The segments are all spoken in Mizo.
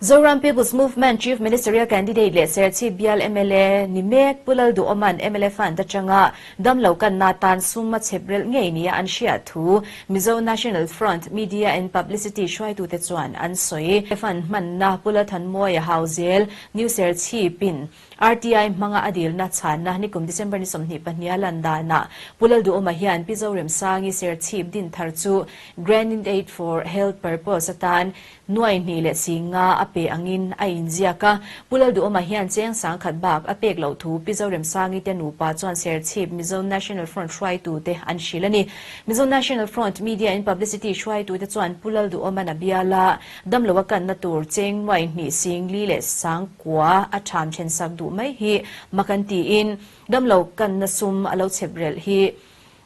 Zoram People's Movement Chief Ministerial Candidate leh Serchhip bial mla ni mek Pu Lalduhawma'n mla Fund atanga damlo kanna atan sum a chhep relh ngei nia an hriat thu Mizo National Front Media and Publicity hruaitute chuan an sawi. Fund hmanna Pu Lalthanmawia Hauzel, New Serchhipin RTI hmanga a dilna chhanna nikum December ni 22 a lan danah Pu Lalduhawma hian Pi Zoremsangi Serchhip din thar chu Grant Aid for Health Purpose atan Nuai hnih leh si nga a pe angin a inziak a, Pu Lalduhawma hian cheng sangkhat bak a pek loh thu Pi Zoremsangi te nupa chuan Serchhip Mizo National Front hruaitute an hrilh a ni. Mizo National Front Media and Publicity hruaitute chuan Pu Lalduhawma'n a bial a, damlo a kanna tur cheng nuai hnih sing li leh sangkua a ṭham ṭhen sak duh mai hi mak an tiin damlo kanna sum a lo chhep relh hi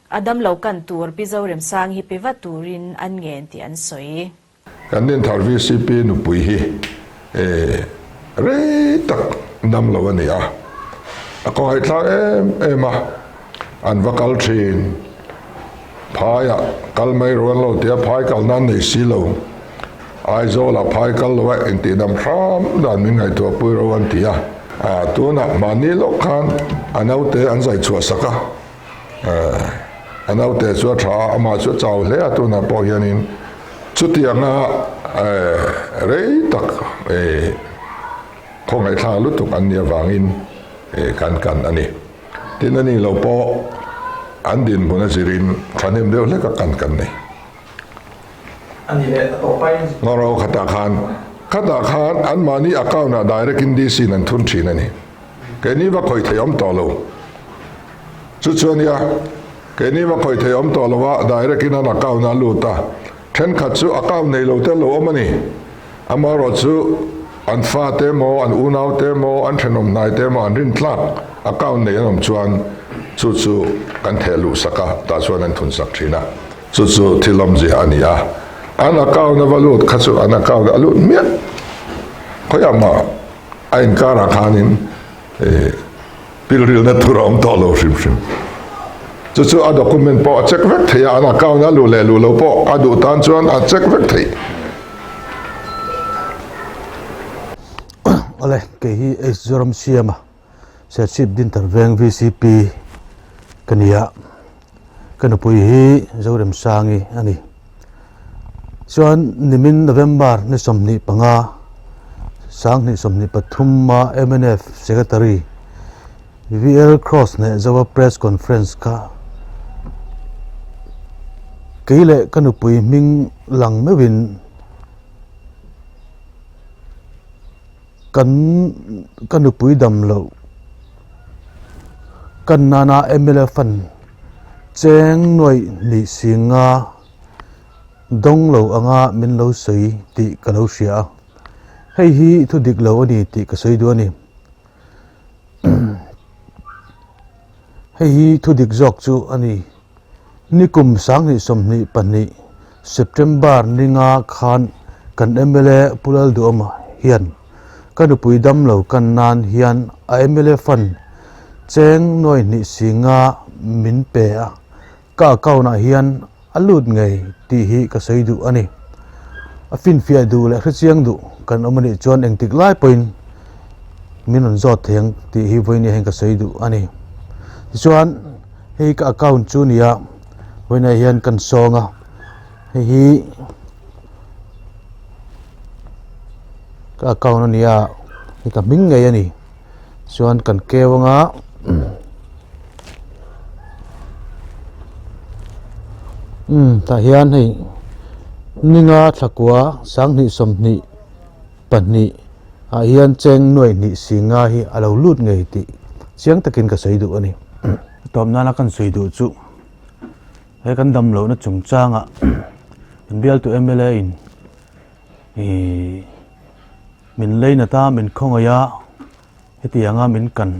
a damlo kan tur Pi Zoremsangi hi pe vat turin an ngen tih an sawi. Kan Dinthar vcp nupui hi rei tak dam lo a ni a, a kawngaihthlak em em a, an va kal thin. Phaiah kal mai rual lo tia phai kal nan nei si lo, Aizawlah phai kal lo a intihdam hram dan min ngaihtuah pui ro an ti a, tunah mahni lawk khan a naute an zai chhuah sak a, A naute chu a tha a, amah chu a chau hle a, tunah pawh hianin chutianga rei tak khawngaihthlak lutuk an nih avangin kan kan a ni. Tin, a ni lo pawh an dinhmun a zirin thahnem deuh hlek a kan kan nei. Ngawro khatah khan khatah khan anmahni account-ah direct in DC in an thun thin a ni. Keini va khawih thei awm tawh lo. Chu chu a nia, keini va khawih thei awm tawh lo a, direct in an account ah a lut a, thenkhat chu account nei lo te lo awm a ni. Amaherawh chu an fa te emaw, an unau te emaw, an thenawm hnai te emaw an rintlak account nei an awm chuan chu chu kan theh luh sak a, tah chuan an thun sak thin a. Chu chu thil awmzia a ni a, an account a va lut kha chu an account a lut miah khawiah mah a inkarah khanin pilrilna tur a awm tawh lo hrim hrim. Chu chu a document pawh a check vek thei a, an account a luh leh luh lo pawh a duh tan chuan a check vek thei. Awle, kei hi H Zoram Siama, Serchhip Dinthar Veng VCP ka ni a, ka nupui hi Zoremsangi a ni. Chuan nimin November ni 25, 2023 a mnf Secretary VL Cross hneh Zoa Press Conference kha kei leh ka nupui hming lang meuhin kan ka nupui dam loh kan nana mla fund cheng nuaih hnih singa Dawng lo anga min lo sawi tih ka lo hria a, hei hi thu dik lo a ni tih ka sawi duh a ni. Hei hi thu dik zawk chu a ni. Nikum 2022 September ninga khan kan mla Pu Lalduhawma hian ka nupui dam lo kan nan hian a mla fund cheng nuai hnih singa min pe a, Ka account ah hian a lut ngei tih hi ka sawi duh a ni. A finfiah duh leh hrechiang duh kan awm a nih chuan engtik lai pawhin min rawn zawt thei ang tih hi vawiin hian ka sawi duh a ni. Tichuan hei ka account chu nia vawiinah hian kan sawng a, hei hi ka account a nia hei ka hming ngei a ni. Chuan kan keu anga umm tah hian hei ninga thlakua 2022 ah hian cheng nuai hnih singa hi a lo lut ngei tih chiang takin ka sawi duh a ni. Tawp nana kan sawi duh chu he kan dam lohna chungchangah kan bialtu mla in ihh. Min lei nat a, min khawngaih a, hetianga min kan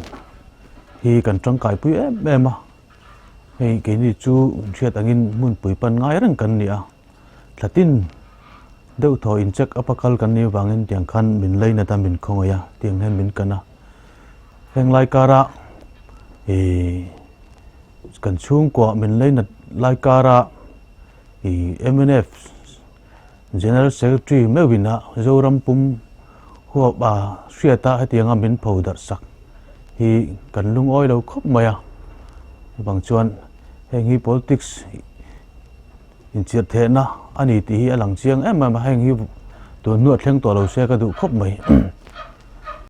hi kan tangkaipui em em a, hei keini chu hriat angin hmunpui pan ngai reng kan ni a, thlatin deuh thaw in check up a kal kan nih avangin tiang khan min lei nat a, min khawngaih a, tiang hian min kan a, heng lai kara ih kan chhungkua min lei nat lai kara ih mnf General Secretary meuhin a Zoram pum Huap a hriata hetianga min pho darh sak hi kan lungawi lo khawp mai a, chuvang chuan heng hi politics inchirhthehna a ni tih hi a lang chiang em em a, heng hi tun hnuah thleng tawh lo se ka duh khawp mai.